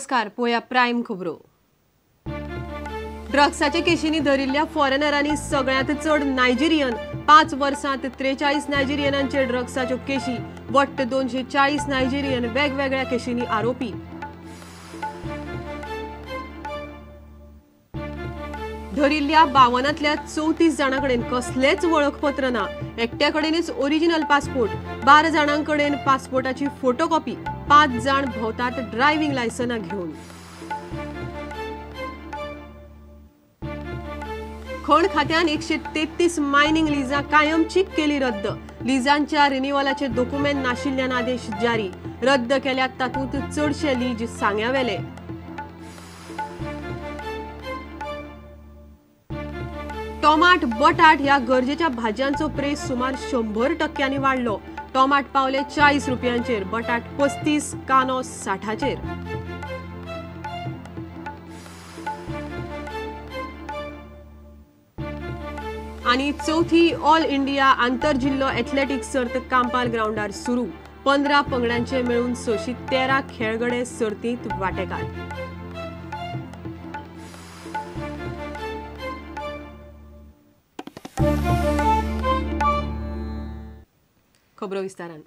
नमस्कार, पोया प्रायम खबरो. ड्रग्साच्या केशींनी धरिल्ल्या फॉरेनरांनी सगळ्यांत चड नायजेरियन. 5 वर्सांत 43 नायजेरियनांचे ड्रग्साच्यो केशी, वट्ट 240 नायजेरियन वेगवेगळ्या केशींनी आरोपी. धरिल्ल्या 52तल्या 34 जाणां कडेन कसलेंच वळखपत्र ना, एकट्या कडेनच ओरिजिनल पासपोर्ट, 12 जाणां कडेन पासपोर्टाची फोटोकॉपी, 5 जाण भोंवतात ड्रायव्हिंग लायसनां घेवन. खण खात्यान 133 मायनिंग लिजां कायमची केली रद्द. लिजांच्या रिन्युअलाचे डॉक्युमेंट नाशिल्ल्यान आदेश जारी. रद्द केल्यात तातूंत चडशे लीज सांग्यावेले. टोमाट, बटाट ह्या गरजेच्या भाजयांचो प्रेस सुमार 100% वाडलो. टोमाट पावले 40 रुपयांचेर, बटाट 35, कांदो 60चेर. आनी चवथी ऑल इंडिया आंतरजिल्लो एथलेटिक्स सर्त कांपाल ग्रावंडार सुरू. 15 पंगडांचे मेळून 613 खेळगडे सर्तींत वांटेकार. खबरो विस्तारान.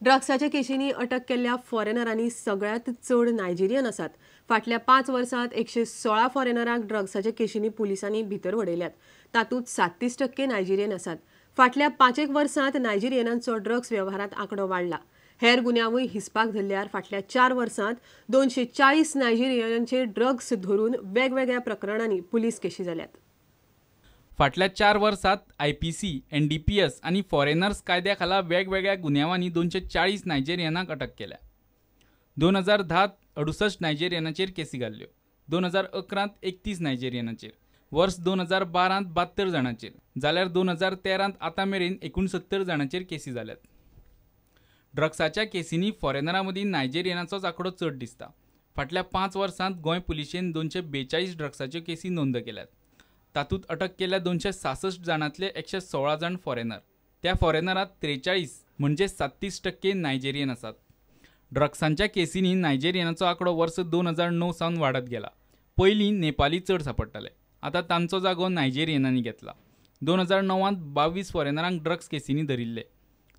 ड्रग्साच्या केशींनी अटक केल्ल्या फॉरेनरांनी सगळ्यांत चड नायजेरियन आसात. फाटल्या 5 वर्सांत 116 फॉरेनरांक ड्रग्साच्या केशींनी पुलिसांनी भितर वडयल्यात. तातूंत 37% नायजेरियन आसात. फाटल्या 5 वर्सांत नायजेरियनांचो ड्रग्स वेव्हारांत आंकडो वाडला. हेर गुन्यांवूय हिसपाक धरल्यार फाटल्या 4 वर्सांत 240 नायजेरियनांचे ड्रग्स धरून वेगवेगळ्या प्रकरणांनी पुलीस केशी जाल्यात. फाटल्या 4 वर्सांत IPC, NDPS आनी फॉरेनर्स कायद्या खाला वेगवेगळ्या गुन्यांवांनी 240 नायजेरियनांक अटक केल्या. 2010 68 नायजेरियनाचेर केसी घाल्ल्यो, 2011 31 नायजेरियनाचेर, वर्स 2012 72 जाणांचेर, जाल्यार 2013 आतां मेरेन 69 जाणांचेर केसी जाल्यात. ड्रग्साच्या केसींनी फॉरेनरां मदीं नायजेरियनाचोच आंकडो चड दिसता. फाटल्या 5 वर्सांत गोंय पुलिशेन 242 ड्रग्साच्यो केसी नोंद केल्यात. तातूंत अटक केल्ल्या 266 जाणांतले 116 जाण फॉरेनर. त्या फॉरेनरांत 43 म्हणजे 37% नायजेरियन आसात. ड्रग्सांच्या केसींनी नायजेरियनाचो आंकडो वर्स 2009 सावन वाडत गेला. पयलीं नेपाली चड सांपडटाले, आतां तांचो जागो नायजेरियनांनी घेतला. 2009 22 फॉरेनरांक ड्रग्स केसींनी धरिल्ले,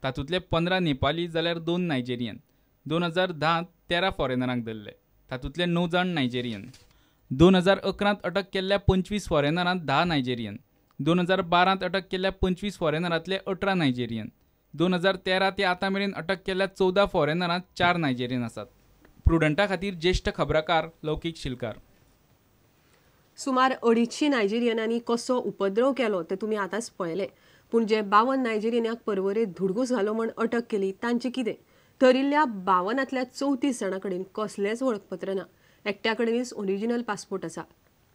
तातूंतले 15 नेपाली जाल्यार 2 नायजेरियन. 2010 13 फॉरेनरांक धरले, तातूंतले 9 जाण नायजेरियन. 2011 अटक केल्ल्या 25 फॉरेनरांत 10 नायजेरियन. 2012 अटक केल्ल्या 25 फॉरेनरांतले 18 नायजेरियन. 2013 ते आतां मेरेन अटक केल्ल्या 14 फॉरेनरांत 4 नायजेरियन आसात. प्रुडंटा खातीर ज्येश्ठ खबराकार लौकीक शिलकार. सुमार 250 नायजेरियनांनी कसो उपद्रव केलो ते तुमी आतांच पळयले. पूण जे 52 नायजेरियनांक परवरे धुडगूस घालो म्हण अटक केली तांचे कितें? धरिल्ल्या 52तल्या 34 जाणां कडेन कसलेंच वळखपत्र ना. एकट्या कडेनच ओरिजिनल पासपोर्ट आसा.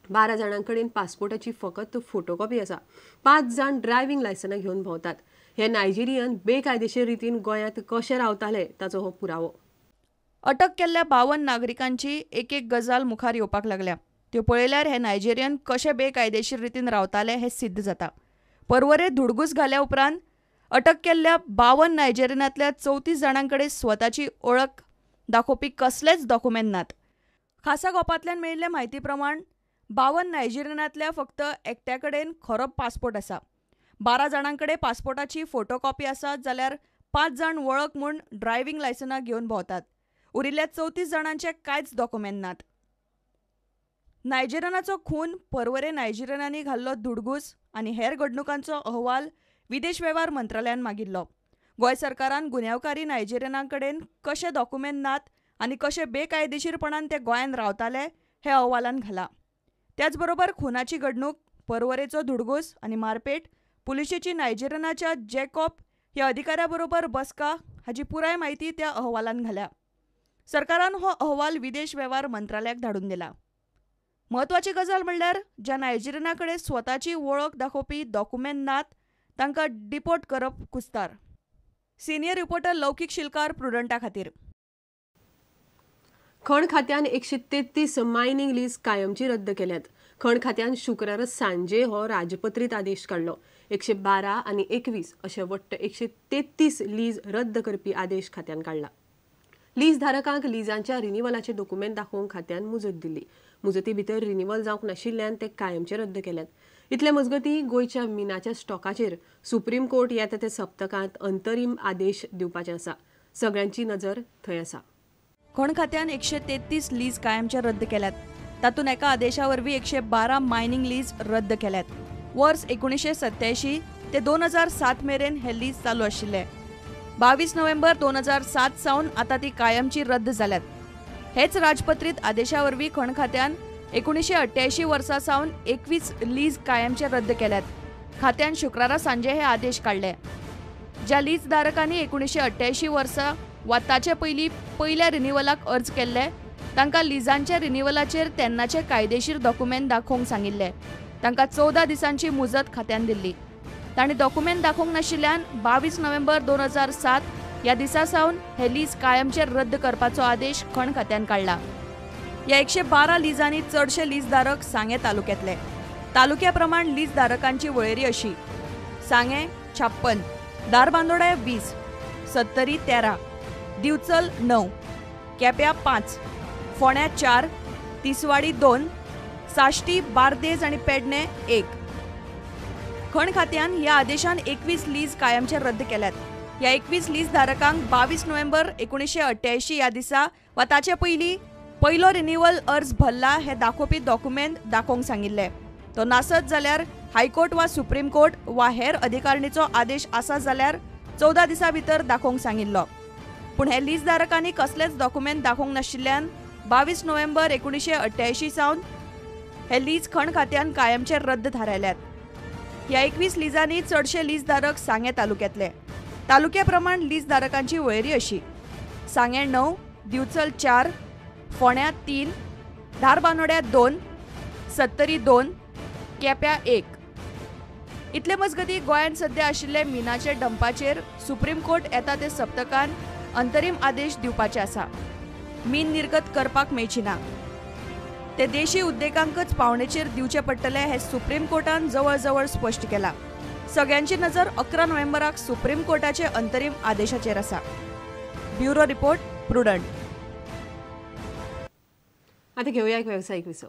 12 जाणां कडेन पासपोर्टाची फकत फोटोकॉपी आसा. 5 जाण ड्रायव्हिंग लायसनां घेवन भोंवतात. हे नायजेरियन बेकायदेशीर रितीन गोंयांत कशे रावताले ताचो हो पुरावो. अटक केल्ल्या 52 नागरिकांची एक एक गजाल मुखार येवपाक लागल्या. त्यो पळयल्यार हे नायजेरियन कशे बेकायदेशीर रितीन रावताले हें सिद्ध जाता. परवरे धुडगूस घाल्या उपरांत अटक केल्ल्या 52 नायजेरियनांतल्या 34 जाणां कडेन स्वताची वळख दाखोवपी कसलेच डॉक्युमेंट नात. खासा गोपांतल्यान मेळिल्ले म्हायती प्रमाण 52 नायजेरियनांतल्या फक्त एकट्या कडेन खरो पासपोर्ट आसा. 12 जाणां कडेन पासपोर्टाची फोटोकॉपी आसा, जाल्यार 5 जाण वळख म्हूण ड्रायव्हिंग लायसनां घेवन भोंवतात. उरिल्ल्या 34 जाणांचे कांयच डॉक्युमेंट नात. नायजेरियनाचो खून, परवरे नायजेरियनांनी घाल्लो धुडगूस आनी हेर घडणुकांचो अहवाल विदेश वेव्हार मंत्रालयान मागिल्लो. गोंय सरकारान गुन्यांवकारी नायजेरियनां कडेन कशे डॉक्युमेंट नात आनी कशे बेकायदेशीरपणान ते गोंयांत रावताले हे अहवालान घाला. त्याच बरोबर खुनाची घडणूक, परवरेचो धुडगूस आनी मारपेट, पुलिशेची नायजेरियनाच्या जॅकॉब ह्या अधिकाऱ्या बरोबर बसका हाची पुराय म्हायती त्या अहवालान घाल्या. सरकारान हो अहवाल विदेश वेव्हार मंत्रालयाक धाडून दिला. म्हत्वाची गजाल म्हणल्यार ज्या नायजेरियना कडेन स्वताची वळख दाखोवपी डॉक्युमेंट नात तांकां डिपोर्ट करप कुस्तार. सिनियर रिपोर्टर लौकीक शिलकार, प्रुडंटा खातीर. खण खात्यान 133 मायनिंग लीज कायमची रद्द केल्यात. खण खात्यान शुक्रार सांजे हो राजपत्रीत आदेश काडलो. 112 आनी 21 अशे वट्ट 133 लीज रद्द करपी आदेश खात्यान काडला. लीज धारकांक लिजांच्या रिनिवलाचे डॉक्युमेंट दाखोवंक खात्यान मुजत दिल्ली. मुजती भितर रिनिवल जावंक नाशिल्ल्यान ते कायमचे रद्द केल्यात. इतले मजगतीं गोंयच्या मिनाच्या स्टॉकाचेर सुप्रीम कोर्ट येता ते सप्तकांत अंतरीम आदेश दिवपाचे आसा. सगळ्यांची नजर थंय आसा. खण खात्यान 133 लीज कायमचे रद्द केल्यात. तातूंत एका आदेशा वरवीं 112 मायनिंग लीज रद्द केल्यात. वर्स 1987 ते 2007 मेरेन हे लीज चालू आशिल्ले. 22 नोव्हेंबर 2007 सावन आतां ती कायमची रद्द जाल्यात. हेच राजपत्रीत आदेशा वरवीं खण खात्यान 1988 वर्सा सावन 21 लीज कायमचे रद्द केल्यात. खात्यान शुक्रारा सांजे हे आदेश काडले. ज्या लीज धारकांनी 1988 वर्सा वा ताचे पयलीं पयल्या रिनिवलाक अर्ज केल्ले तांकां लिजांच्या रिनिवलाचेर तेन्नाचे कायदेशीर डॉक्युमेंट दाखोवंक सांगिल्ले. तांकां 14 दिसांची मुजत खात्यान दिल्ली. तांणी डॉक्युमेंट दाखोवंक नाशिल्ल्यान 22 नोव्हेंबर 2007 ह्या दिसा सावन हे लीज कायमचे रद्द करपाचो आदेश खण खात्यान काडला. ह्या 112 लिजांनी चडशे लीजधारक सांगें तालुक्यांतले. तालुक्या प्रमाण लीजधारकांची वळेरी अशी: सांगें 56, धारबांदोड्या 20, सत्तरी 13, दिवचल 9, केप्यां 5, फोंड्या 4, तिसवाडी 2, साश्टी, बार्देज आनी पेडणे 1. खण खात्यान ह्या आदेशान 21 लीज कायमचे रद्द केल्यात. ह्या 21 लीज धारकांक 22 नोव्हेंबर 1988 ह्या दिसा वा ताचे पयलीं पयलो रिनिवल अर्ज भरला हे दाखोवपी डॉक्युमेंट दाखोवंक सांगिल्ले. तो नासत जाल्यार हायकोर्ट वा सुप्रीम कोर्ट वा हेर अधिकारणीचो आदेश आसा जाल्यार 14 दिसां भितर दाखोवंक सांगिल्लो. पूण हे लीज धारकांनी कसलेच डॉक्युमेंट दाखोवंक नाशिल्ल्यान 22 नोव्हेंबर 1988 सावन हे लीज खण खात्यान कायमचे रद्द थारायल्यात. ह्या 21 लिजांनी चडशे लीजधारक सांगें तालुक्यांतले. तालुक्या प्रमाण लीजधारकांची वळेरी अशी: सांगें 9, दिवचल 4, फोंड्या 3, धारबांदोड्या 2, सत्तरी 2, केप्यां 1. इतले मजगतीं गोंयांत सद्या आशिल्ले मिनाचे डंपाचेर सुप्रीम कोर्ट येता ते सप्तकान अंतरीम आदेश दिवपाचे आसा. मीन निर्गत करपाक मेळची ना, ते देशी उद्देगांकच पावणेचेर दिवचे पडटले हे सुप्रीम कोर्टान जवळजवळ स्पश्ट केला. सगळ्यांची नजर 11 नोव्हेंबराक सुप्रीम कोर्टाचे अंतरीम आदेशाचेर आसा. Bureau report, prudent. आता घेऊया एक व्यावसायिक विसव.